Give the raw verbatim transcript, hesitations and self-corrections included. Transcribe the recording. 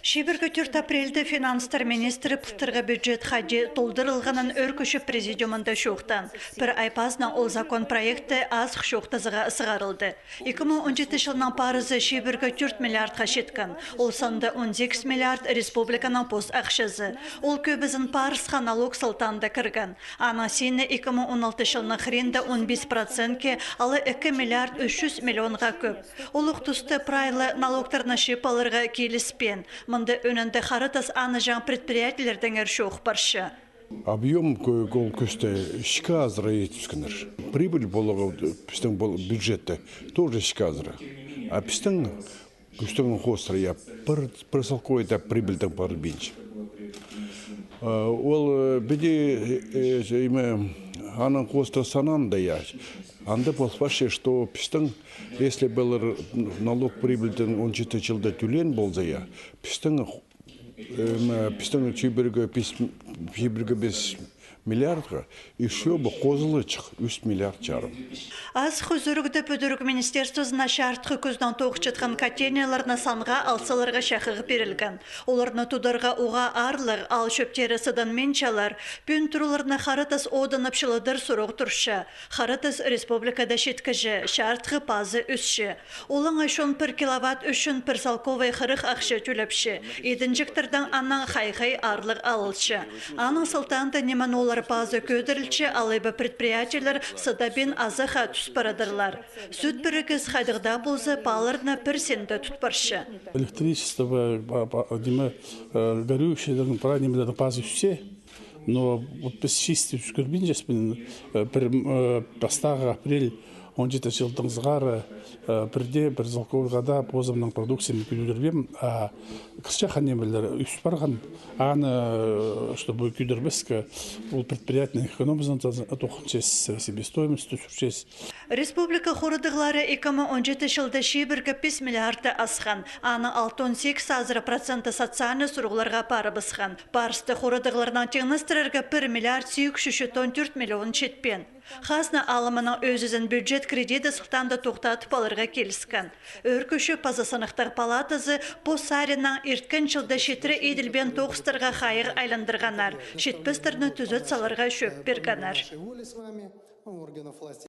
Чибіргі тӧрт апрельде финанстар министрі пылтырғы бюджет хайди толдырылғанын Ӧӧркічі президиумында чоохтаан. Пір ай пазынаң ол закон проекті азых чоохтазығға сығарылды. Ікі муң он читі чылның парызы чибіргі тӧрт миллиардха читкен. Ол санда он сигіс миллиард республиканың пос ахчазы. Ол кӧбізін парысха налог сылтаанда кірген. Аның сині ікі муң он алты чылның хыринда он пис процентке, ала ікі миллиард ӱс чӱс миллионға кӧп. Ол ох туста прай ла налогтарны чыып аларға киліспеен. Мында ӧӧнінде хара тас анаҷаң предприятиелердеңер чоох парча. Объём кӧ-, ол кӧзідіг ікі азыра ит тӱскеннер. Прибыль поларға пістің пол-, бюджетте тоже ікі азыра. А пістің кӧзідігнің хоостыра, я, пір, пір салковай даа прибыльдең парылбинча. А, ол, э, піди, э, э, име, аның хоостыра санаанда, я. Анда полбасча, что пістің, если бы олар налог прибыльдең он читі чылда тӧлеен полза, я, пістің, эм, пістің чибіргі пис, чибіргі пис миллиардха ещё бы хозылачых ӱс миллиард чарым. Азых ӱзӱрігде пӱдіріг министерствозына чарытхы кӱзінең тоғынчатхан котельнайларны санға ал саларға чахығ пирілген. Оларны тударға уғаа аарлығ, аал чӧптері сыданминчалар. Пӱӱн тура оларны хара тас одынып чылыдыр сурығ турча. Хара тас республикада читкіҷе, чарытхы пазы ӧсче. Олаңай чон пір киловатт ӱчӱн пір салковай хырых ахча тӧлепче. Идінҷектердең анаң хай-хай аарлығ алылча. Аның сылтаанда ниме ноо олар пазы кӧдірілче, алай ба предприятиелер сыдабин азахха тӱс парадырлар. Сӱт пірігіс хайдағ даа полза, пааларны пір синде тут парча. Электричество, па-, па-, ниме, э, горючийдең, прай нимелернің пазы ӧсче. Но вот піс чисто ӱскірбинчебіс, мин, э, пір, э, пастағы апрель он читі чылдаң сығара, э, пірдее пір салковайға даа позымның продукциямны кӧдірбеем, а кірчең нимелер ӧс парған, аны, э, чтобы кӧдірбеске, ол предприятиенің экономизаҷаң тоғынчабыс, себестоимость тӱсірчебіс. Республика хорадығлары ікі муң он читі чылда чибіргі пис миллиардты асхан, аның алты он сигіс азыра проценті социальный сурығларға парыбысхан. Парысты хорадығларнаң тиңнестірерге пір миллиард сигіс чӱс читон тӧрт миллион читпеен. Хазна алымының ӧзізін бюджет кредиті сылтаанда тохтатып аларға киліскен. Ӧӧркічі паза Сынахтар палатазы пос саринаң ирткен чылда читіре иділбеен тоғыстарға хайығ айландырғаннар, читпестерні тӱзет саларға чӧп пиргеннер.